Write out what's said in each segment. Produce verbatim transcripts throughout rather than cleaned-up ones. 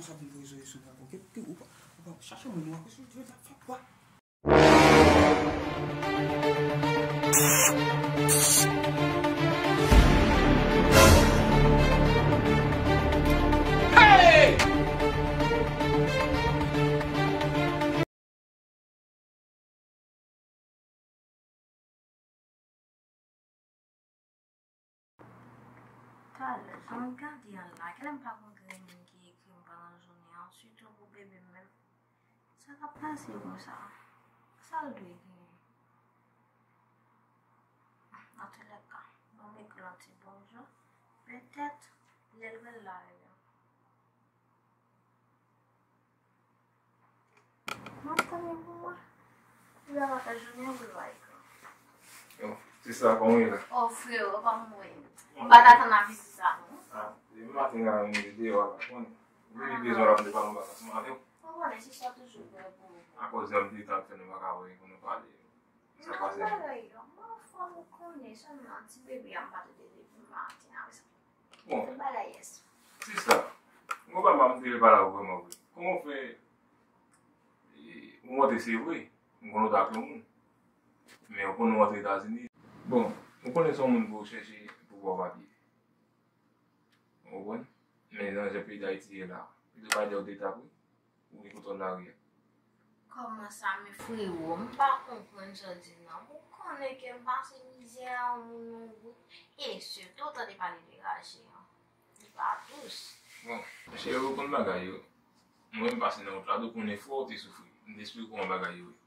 Sa vin voye zoyo sou mwen, ok? Ou pa, ou pa chache moun, ou pa chache moun, ou pa fè kwa. Talè, jan m gade an la, genlè m pa konn ki moun ki ekri m pandan jounen an, sitou pou bebe m menm. Sa k ap pase konsa? Sa l dwe genyen? Antoulèka, ban m ekri yon ti bonjou. Petèt, lè l wè l la, menm. M ap tann li pou mwen. Li pa ka fè jounen pou l pa ekri. Yo, sista, kòman w ye la? Oh, freo, kòman w ye? M pa t atann avizit sa, non. Ah, depi maten la, m rete deyò a la, konnen. Depi bezwen la, m te pale yon bagay ansanm avè w. Ou konnen, sista toujou prè pou ou. Akoz de m te tann fè nou pa ka wè pou nou pale. Sa pase? Non, bagay yo, m anfòm, ou konnen, sèlman ti bebe a, m pa t ede depi maten, apre sa. Bon, sista, mwen pa m te vle pale avè w vrèman vre. Kòman w fè, e, ou monte, se vre, m konn ou t ak yon moun. Men ou konn ou antre Etazini. Bon, ou konnen se yon moun pou w chèche pou w ba w papye. Ou konprann? Men jan peyi Dayiti ye la, pito pa di w te tap, wi. Ou gen kote w lari a. Kòman sa, men frero, m pa konprann sa w di non. Ou konnen ke m pase mizè a yon moun yon bout. E sitou w tande pale de raje an. Li pa dous. Bon, cheri, ou konn bagay yo. Mwen, m pase nan wout la, tou konnen frè w te soufri. M te esplike w kòman bagay yo ye.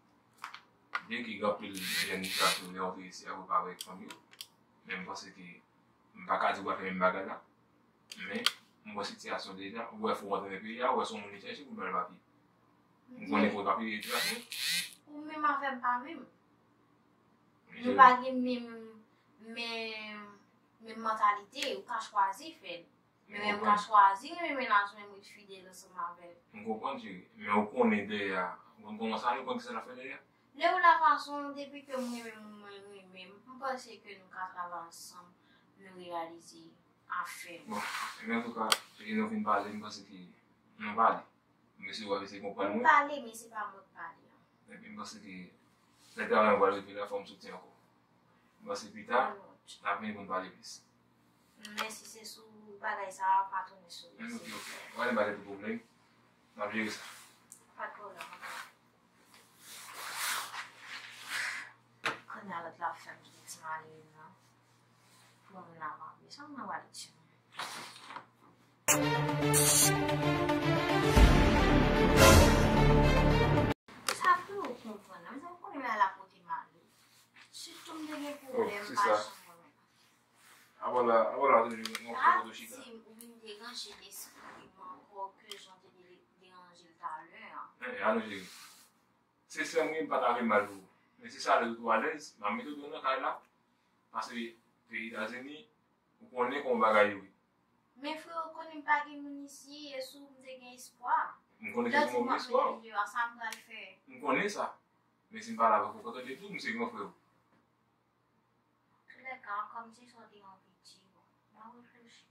Byenke gen anpil jèn gason lè yo te isi a, yo pa avèk fanmi yo. Men m panse ke m pa ka di w pa fè menm bagay la. Men, m wè sitiyasyon deja, ou wè fò w antre nan peyi a, ou wè se yon moun li chèche pou l ba l papye. M konnen pou l papye, epi apre. Ou menm avè m pa menm. Nou pa gen menm, menm, menm mantalite, ou ka chwazi fè l. Men mwen, m ka chwazi renmen mennaj mwen, m ret fidèl ansanm avè l. M konprann, cheri. Men ou konnen dèyè a. Ou konn kòman sa ye, ou konn kisa l ap fè dèyè a? Lè ou la fason, depi ke mwen menm, mwen renmen, m panse ke nou ka travay ansanm, nou reyalize afè nou. Bon, men antouka, e nou fin pale, m panse ke nou pale. Mesye, w ap eseye konprann mwen. M pale, men se pa mwen k pale an. Epi m panse ke lè travay an pral rive la, fò m soti ankò. M panse pita, n ap vini pou n pale plis. Men si se sou bagay sa a, pa tounen sou li. Ok, ok. W ale ba tèt ou pwoblèm. M ap jere sa. Pa t pwoblèm, ok. Kounye a lòt la ap fè m kite ti malere nan. Bon, m nan pa bliye sa, m nan wale tchè. Sa pou yo konprann, nan, mezanmi, konnen bagay la pote malè. Sitou m te gen pwoblèm, m pa janm wè. Avan la, avan la, toujou, mwen fè foto chita. Di m, ou vin deranje lespri m ankò ke jan w te de-, deranje l talè a. Eh, ann jere. Se sè m wi, m pa ta vle mal pou ou. Men se sa, lè w tou alèz, m ap mete w deyò nan kay la. Pase peyi Etazini, ou konnen kòman bagay yo ye. Men frè, ou konnen m pa gen moun isi, e si w, m te gen espwa. M konnen se yon move espwa. Lè w di m ap mete m deyò a, sa m pral fè? M konnen sa. Men si m pale avèk ou, kote w te di w, m se gran frè w. Toulèka, kòm se sa w te anvi di, bon, m ap reflechi.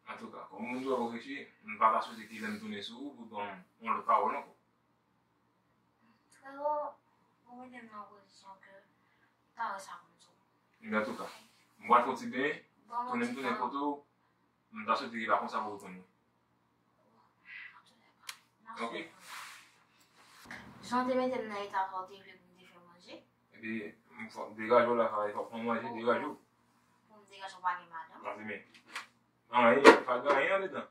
Antouka, kòm m di w ap reflechi, m pa ta swete ke lè m tounen sou ou, pou w ban m yon lòt pawòl ankò. Frero, ou mete m nan yon pozisyon ke m pa wè sa pou m di w. Men antouka, m pral fè yon ti benyen, tounen m tounen kote w, m ta swete ke pa konsa pou w tounen. Ok. Jan w te mete m nan eta sa w te vle pou m te fè manje? Epi, m fò, degaje w la, fò, fò pran manje, degaje w. Pou m degaje w pa gen madanm? Anyen, pa gen anyen andedan.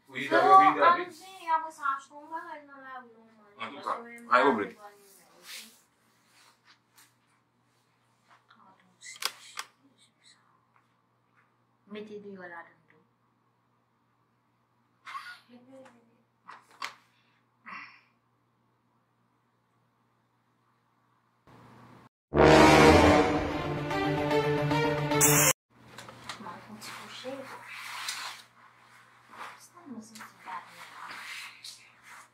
Frero, ann vini, apre sa, achte yon bagay nan lari, yon manje. Antouka, pa gen pwoblèm. Mete deyò ladann tou. M al fè yon ti kouche. Sa nou santi gade la?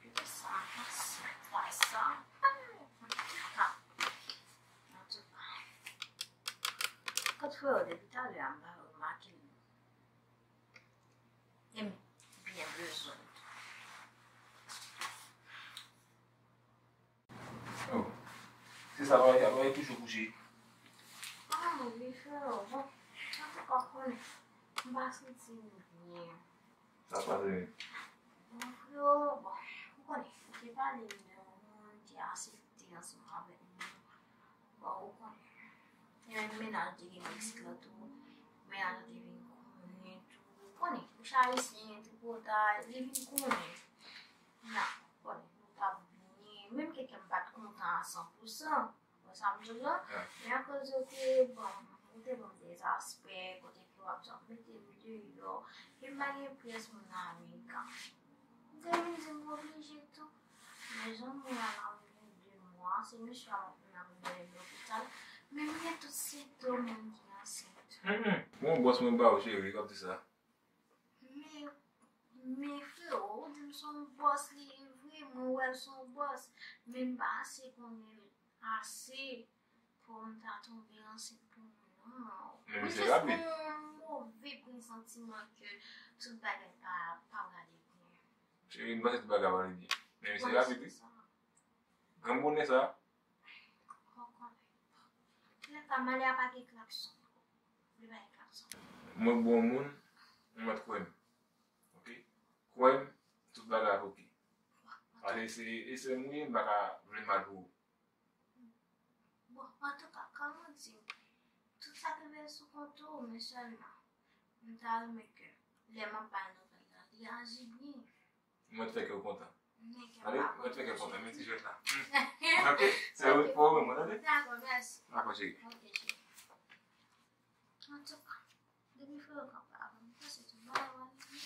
Pito sa, sa, sa. Antouka. Kot frè w depi talè a, m pa remake l. E m byen bezwen l tou. Travay, travay, toujou kouche. Ah, wi, frè, bon, antouka, w konnen, m pa santi m byen. Sa pase? Bon, frè, bon, ou konnen, ou te pale m de yon moun ki aksepte ansanm avèk mwen. Bon, ou konnen. E menm mennaj te gen Meksik la tou. Mennaj la te vin konnen tou. Ou konnen, bouch ayisyen, tripotay, li vin konnen. Nan, ou konnen, nou t ap byen. Menm ke kè m pa t kontan a san pou san. Bon, sa m di w lan, men akoz yo te ban m, yo te ban m dèzaspè, kote ke w ap jan mete m deyò, e m pa gen pyès moun nan Amerika. M te vin di m oblije tou. Men jan m ye a la, m gen de mwa, se mesye a m ap mennen m lopital, men m gen tout sentòm moun ki ansent. Bon, bòs mwen ba w, cheri, k ap di sa. Men, men freo, ou di m se yon bòs li ye vre, mwen wè l se yon bòs, men m pa ase konnen l ase pou m ta tonbe ansent pou moun, non. Men misye rapi. M jis gen yon move presantiman ke tout bagay pa, pa prale byen. Cheri, m panse tout bagay ap ale byen. Men misye rapi, wi. Granmoun sa. Ou konnen. Lè pa malè a pa gen klakson. Li pa gen klakson. Mwen bon moun, ou mèt kwè m. Oke? Kwè m, tout bagay ap oke. Paske se, e se m ye, m pa ka vle mal pou ou. Bon, antouka, kòm ou di, tout sa k rive sou kont ou, men sèlman, m ta renmen ke lè m ap bay nouvèl la, li aji byen. Mwen te fè kè w kontan. Gade, mwen te fè kè w kontan, men ti jwèt la. Oke? Se ou, fò ou renmen mwen, tande? Dakò, mèsi. Dakò, cheri. Oke, cheri. Antouka, depi frè w kanpe avè m, m panse tout bagay va ale byen.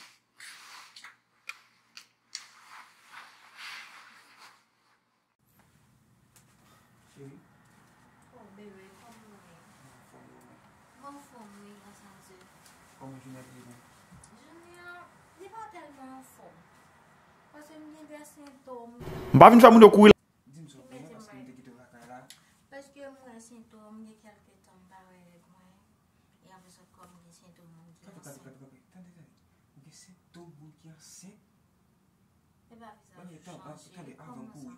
Cheri. Oh, bebe, kòman w ye? Anfòm, ou menm? Mwen anfòm, wi, gras a Dye. Kòman jounen an te ye pou ou? Jounen an, li pa tèlman anfòm. Paske m gen de sentòm. M pa vin fè moun yo kouri la. Di m sa w fè, paske m te kite w lakay la. Paske m wè sentòm, gen kèlke tan m pa wè règ mwen. E apre sa, kòm gen sentòm moun ki ansent. Kanpe, kanpe, kanpe, kanpe. Tande, tande. Ou gen sentòm moun ki ansent? E pa vizaj ou chanje. Tande, avan w kouri.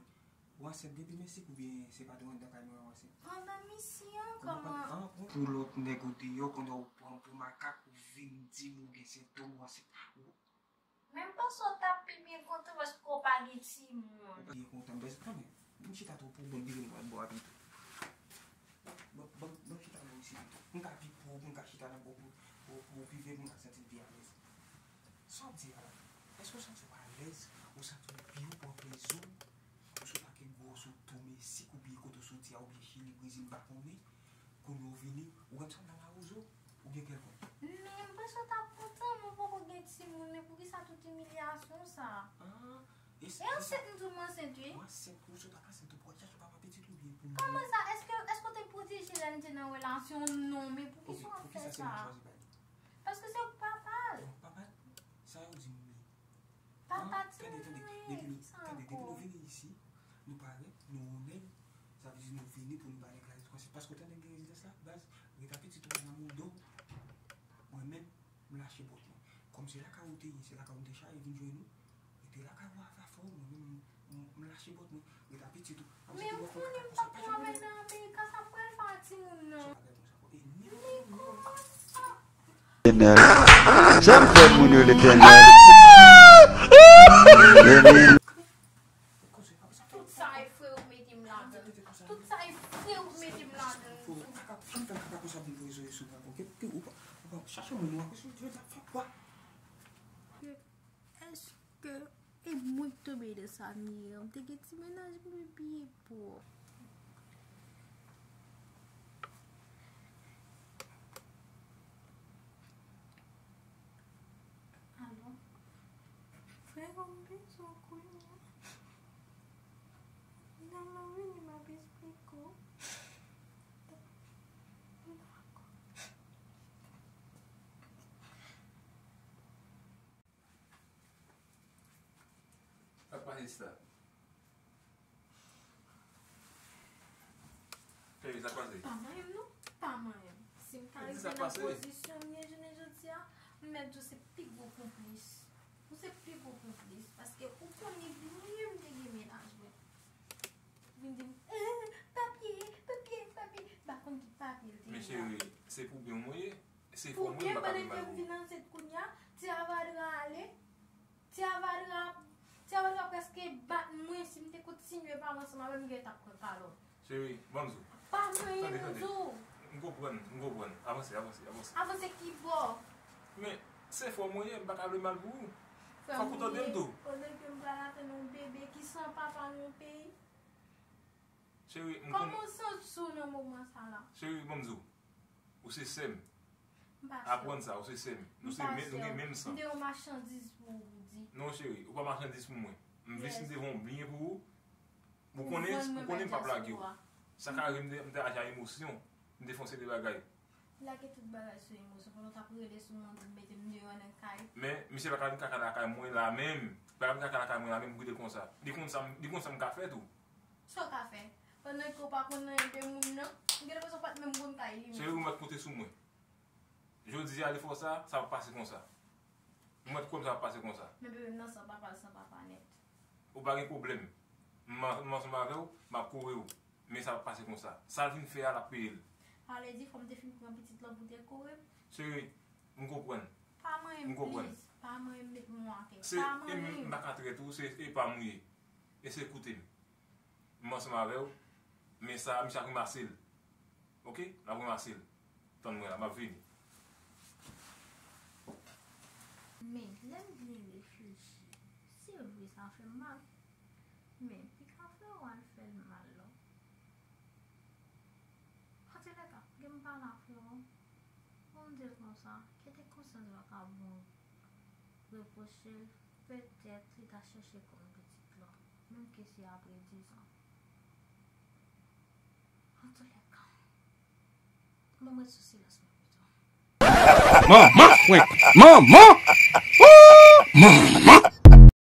Ou ansent depi Meksik oubyen se pa de anndan kay mwen ou ansent? Anndan misyon, kòman? Pou lòt nèg ou deyò, kounye a ou pran pou makak, ou vin di m ou gen sentòm ou ansent. Men m panse w t ap pi byen kontan paske w pa gen timoun. Ou pa byen kontan, m bezwen kanmenm. M chita tou pou bon, vire m pral bò a pito. Bon, bon, bon, chita bò isi pito. M ka pi pwòp, m ka chita nan bò pou, pou, pou pi vre, m ka santi m pi alèz. Sa w di a la? Èske w santi w alèz? Ou santi w byen, ou pran plezi w? Ou sot ak gwo sou tou Meksik, oubyen kote w soti a, oubyen Chili, Brezil, m pa konnen. Kounye a w vini, ou konn sa m nan Mawozo, oubyen kèlkonk. Men m panse w t ap kontan, men w poko gen timoun, men poukisa tout imilyasyon sa? Ah, e ansent m di w m ansent, wi. Ou ansent, ou sot ak ansent, ou pral chache papa pitit ou byen pou mwen. Kòman sa? Èske, èske w te pwoteje lè n te nan relasyon? Non, men poukisa w ap fè sa? Paske se ou k papa l. Papa l? Sa yo di m li. Papa timoun mwen, kisa ankò? Tande, tande, depi nou, tande, depi nou vini isi, nou parèt, nou onèt, sa vle di nou vini pou nou ba nèg la rezidans. Paske w tande gen rezidans la, baz, ret a pitit ou nan mouda w. Mwen menm, m lache pòt mwen. Kòm se lakay ou te ye, se lakay ou m te chache vin jwenn ou, rete lakay ou a, a fè w, mwen menm, m, m lache pòt mwen, ret a pitit ou. Men ou konnen m p ap travay nan Amerika, sa pral fè a timoun nan. Men kòman sa? Letènèl. Sa m fè moun yo, Letènèl. Tout sa e frè ou mete m ladan. Tout sa e frè ou mete m ladan. Chache moun ou a, èske e mwen k tonbe nan sa m ye an? M te gen ti mennaj mwen byen pwòp. Alo? Frè, m bezwen w kounye a. Finalman, vini, m ap esplike w. Dakò. Sa k pase sista? Cheri, sa k pase? Pa manyen m non, pa manyen m. Si m ta rive nan pozisyon m ye jounen jodi a, m mèt di w se pi gwo konplis. Ou se pi gwo konplis, paske ou konnen byen m te gen mennaj mwen. Vin di m, eh, papye, Se pou byen mwen ye. Se pou byen, pandan ke m vin ansent kounye a, ti Avadra ale. Ti Avadra, ti Avadra prèske bat mwen. Si m te kontinye pale ansanm avè l, m gentan t ap pran kalòt. Cheri, ban m di w. Pa mwen ye, m di w. M konprann, m konprann. Avanse, avanse, avanse. Avanse ki bò? Men, se fò mwen ye, m pa ka vle mal pou ou. Fòk ou tande m tou. Pandan ke m pral atann yon bebe ki san papa nan yon peyi. Cheri, m konnen. Kòman w santi w nan moman sa la? Cheri, ban m di w. Ou se sè m. M pa sè w. Aprann sa, ou se sè m. Nou se men, nou gen menm san. M te yon machandiz pou ou, Roody. Non, cheri, ou pa machandiz pou mwen. M vle si m te fè yon byen pou ou. Ou konnen, ou konnen m p ap lage w. Sa ka rive m te, m te aji a emosyon. M te fè yon seri de bagay. Lage tout bagay sou emosyon. Pandan w t ap rele sou mwen, ou mete m deyò nan kay. Men, misye pa ka vin kaka lakay mwen la menm. Li pa ka vin kaka lakay mwen la menm pou kite l konsa. Li konn sa m, li konn sa m ka fè tou. Sa w ka fè? Pandan ke w pa konn anyen de moun nan, m gen lenpresyon w pa t menm konn kay li menm. Cheri, ou mèt konte sou mwen. Jodi a, lè fò sa, sa p ap pase konsa. Ou mèt kwè m, sa p ap pase konsa. Men bebe m nan san papa, l san papa nèt. Ou pa gen pwoblèm. M, m ansanm avè w, m ap kore w. Men sa p ap pase konsa. Sa l vin fè a, l ap peye l. Sa vle di, fò m te fin pran pitit lan pou w te kore m? Cheri, m konprann. Pa manyen m, please. Pa manyen m, met mwen atè. Pa manyen m. M pa ka trèt ou, se epa m ou ye. E se koute m. M ansanm avè w, men sa, misye ap ranmase l. Oke? L ap ranmase l. Tann mwen la, m ap vini. Men, lè m byen reflechi, se vre sa fè m mal. Men, pika fè w al fè l mal, non. Antoulèka, gen m pale a frè w. Bon, m di l konsa, kite konsyans vakabon repwoche l, petèt li ta chèche konn pitit lan, menm ke se apre diz an. Antoulèka, bon, m ret sou silans mwen pito. Manman mwen! Manman! Woo! Manman!